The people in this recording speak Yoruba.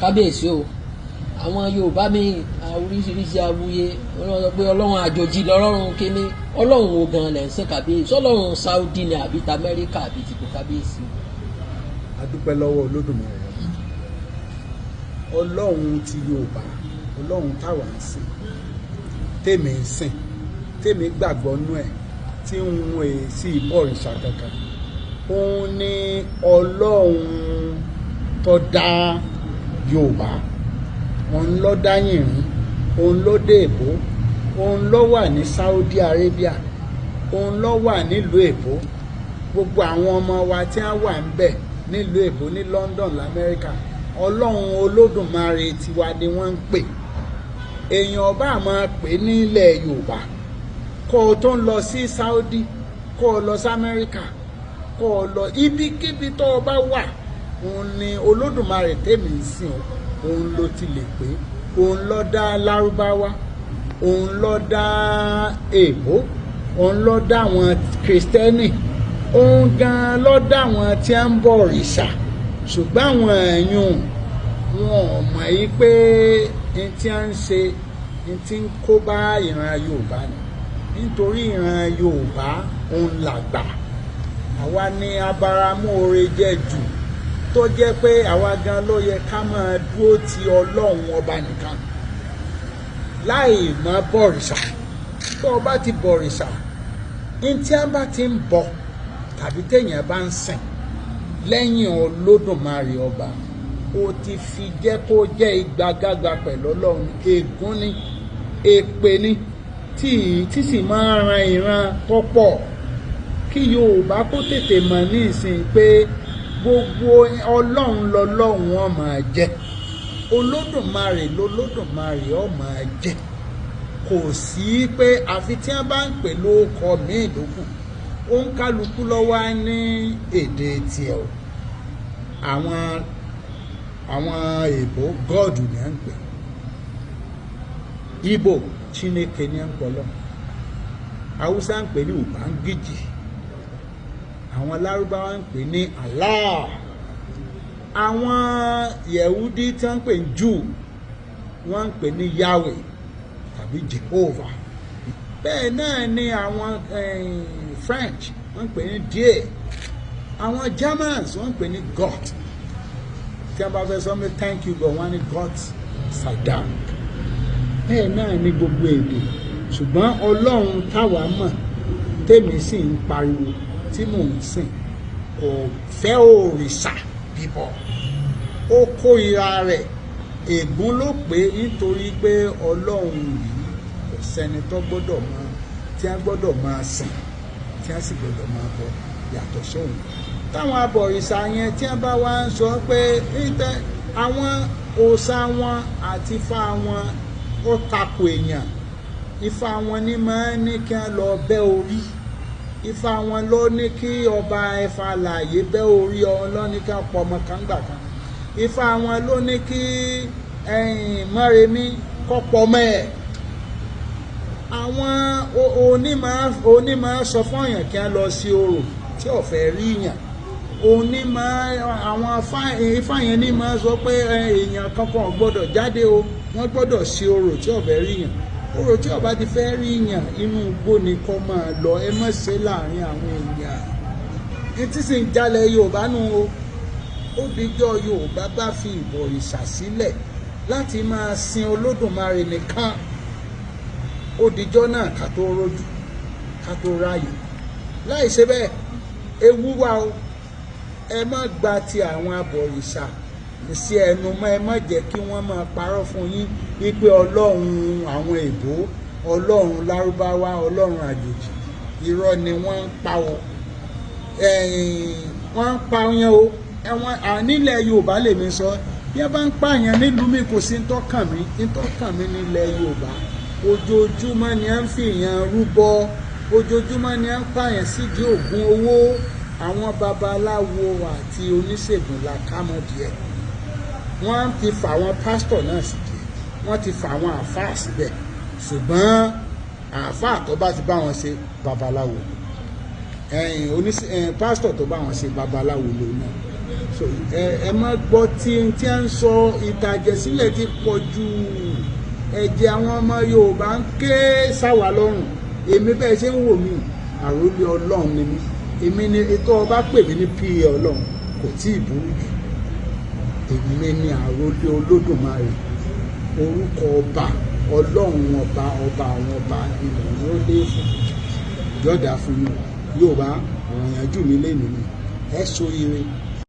Kábíyèsí o, àwọn Yorùbá mi, oríṣiríṣi awuye wọ́n sọ pé Ọlọ́run àjòjì lọ́lọ́run kínní. Ọlọ́run wo gan lẹ̀ ń sìn, kábíyèsí? Ọlọ́run Saudi ni àbí ti Amẹ́ríkà àbí ti kò, kábíyèsí? A dúpẹ́ lọ́wọ́ Olódùmarè. Ọlọ́run ti Yorùbá, Ọlọ́run táwa ń sìn, tèmi ń sìn, tèmi gbàgbọ́ nú ẹ̀, tí ń wọ́n è sí ìbọ̀rìṣà kankan, òun ni Ọlọ́run tó dá Yorùbá. Òun ló dá yìnrín, òun ló dé èbó, òun ló wà ní Saudi Arabia, òun ló wà nílùú èbó. Gbogbo àwọn ọmọ wa tí wọ́n wà ń bẹ̀ nílùú èbó, ní London, lamẹ́ríkà, Ọlọ́run Olódùmarè tiwa ni wọ́n ń pè. Èèyàn bá máa pè nílẹ̀ Yorùbá, kó o tó ń lọ sí Saudi, kó o lọ sí Amẹ́ríkà, kó o lọ ibikíbi tó o bá wà, òun ni Olódùmarè tèmi ń sìn o, òun ló ti lè pé. Òun ló dá Lárúbáwá, òun ló dá èbó, òun ló dá àwọn Kristẹni, òun gan ló dá àwọn tí ń bọ òrìṣà. Ṣùgbọ́n àwọn èèyàn wọn ò mọ̀ yí pé n tí ń ṣe n tí ń kó bá ìran Yorùbá ni, nítorí ìran Yorùbá òun làgbà. Àwa ní abáramóore jẹ́ jù, tó jẹ́ pé àwa gan ló yẹ ká máa dúró ti Ọlọ́run ọba nìkan láì má bọ̀rìṣà. Tó o bá ti bọ̀rìṣà, n tí a bá ti ń bọ tàbí téèyàn bá ń sìn lẹ́yìn Olódùmarè ọba, ó ti fi jẹ́ kó jẹ́ ìgbàgàgbà pẹ̀lú Ọlọ́run. Ègún ni, èpè ni, tí sì máa ń ran ìran tó pọ̀. Kí Yorùbá kó tètè mọ̀ ní ìsìn pé gbogbo Ọlọ́run lọ́lọ́run wọn máa jẹ́, Olódùmarè lolódùmarè ó máa jẹ́. Kò sí pé àfi tí wọ́n bá ń pè lóko míì lókù. Òǹkálukú ló wá ní èdè tiẹ̀ o. Àwọn èèbó, God ní à ń pè. Ìgbò, Chineke ní à ń pọlọ. Haúsá ń pè ní Ubangiji. Àwọn Lárúbáwá ń pè ní Allah. Àwọn Yẹ̀wúdí tí wọ́n ń pè ní Júù, wọ́n ń pè ní Yahweh tàbí Jehovah. Bẹ́ẹ̀ náà ni àwọn French, wọ́n ń pè ní Dieu. Àwọn Germans, wọ́n ń pè ní Gott. Tí wọ́n bá fẹ́ sọ pé "Thank you, God," wọ́n á ní "Gott sei Dank". Bẹ́ẹ̀ náà ni gbogbo èdè. Ṣùgbọ́n Ọlọ́run táwa mọ̀, tèmi sì ń pariwo, tí mò ń sìn, kò fẹ́ òrìṣà bíbọ, ó kórìíra rẹ̀. Ègún ló pé, nítorí pé Ọlọ́run yìí, kò sẹ́ni tó gbọ́dọ̀ máa tí a gbọ́dọ̀ máa sìn, tí a sì gbọ́dọ̀ máa bọ yàtọ̀ sóhun. Táwọn abọ̀rìṣà yẹn tí wọ́n bá wá ń sọ pé àwọn òòṣà wọn àti ifá wọn ó takò èèyàn, ifá wọn ní máa ń ní kí wọ́n lọ bẹ́ orí. Ifá wọn ló ní kí ọba ẹ̀fà láàyè bẹ́ orí ọ ní kí wọ́n pọ̀ ọmọ kan gbà kan. Ifá wọn ló ní kí Mọ́remí kọ́ pọ̀ mọ́ ẹ̀. Àwọn onímọ̀ sọ fún èèyàn kí wọ́n lọ sí orò tí ò fẹ́ rí yàn. Onímọ̀ àwọn ifá yẹn ní máa sọ pé èèyàn kankan ò gbọ́dọ̀ jáde o, wọ́n gbọ́dọ̀ sí orò tí ò fẹ́ rí yàn. Orò tí ó bá ti fẹ́ rí yàn, inú igbó ni kó máa lọ. Ẹ má ṣe láàrin àwọn èèyàn. Ní tí sì ń jalè Yorùbá nù o. Ó dijọ́ Yorùbá bá fi ìbọ̀rìṣà sílẹ̀ láti máa sin Olódùmarè nìkan, ó dijọ́ náà ká tó rójú, ká tó ráàyè. Láì ṣe bẹ́ẹ̀, ewu wà o. Ẹ má gba ti àwọn abọ̀rìṣà sí ẹnu mọ́. Ẹ má jẹ́ kí wọ́n máa parọ́ fún yín wípé Ọlọ́run àwọn èbó, Ọlọ́run Lárúbáwá, Ọlọ́run àjòjì. Irọ́ ni wọ́n ń pa o. Wọ́n ń pa yẹn o. Ẹ̀wọ̀n nílẹ̀ Yorùbá lèmi sọ. Bí wọ́n bá ń pààyàn nílùú mi, kò sí ntọ́kàn mi. Ntọ́kàn mi nílẹ̀ Yorùbá, ojoojúmọ́ ni à ń fi èèyàn rúbọ, ojoojúmọ́ ni à ń pààyàn sídìí ògùn owó. Àwọn babaláwo àti oníṣègùn la ká mọ́ díẹ̀. Wọ́n ti fà àwọn pásítọ̀ náà sí díẹ̀, wọ́n ti fà àwọn àáfàá síbẹ̀. Ṣùgbọ́n àáfàá tó bá ti bá wọn ṣe, babaláwo. Ẹ̀yìn oníṣẹ́ pásítọ̀ tó bá wọn ṣe, babaláwo lòun náà. So ẹ má gbọ́ tí tí a ń sọ. Ìtàjẹ̀sílẹ̀ ti pọ̀ jù, ẹ̀jẹ̀ àwọn ọmọ Yorùbá ń ké sáwà lọ́rùn. Èmi, bẹ́ẹ̀ ṣe ń wò mí, àròlé Ọlọ́run ni mí. Èmi ni ètò ọba pè mí ní pa Ọlọ́run, kò tí ì burú jù. Èmi ni àròlé Olódùmarè. Orúkọ ọba Ọlọ́run, ọba ọba àwọn ọba ilẹ̀ ni ó lé fún yọ̀dà fún mi. Yorùbá, ọ̀rọ̀ ìyànjú mi lẹ́nu mi, ẹ sóríire.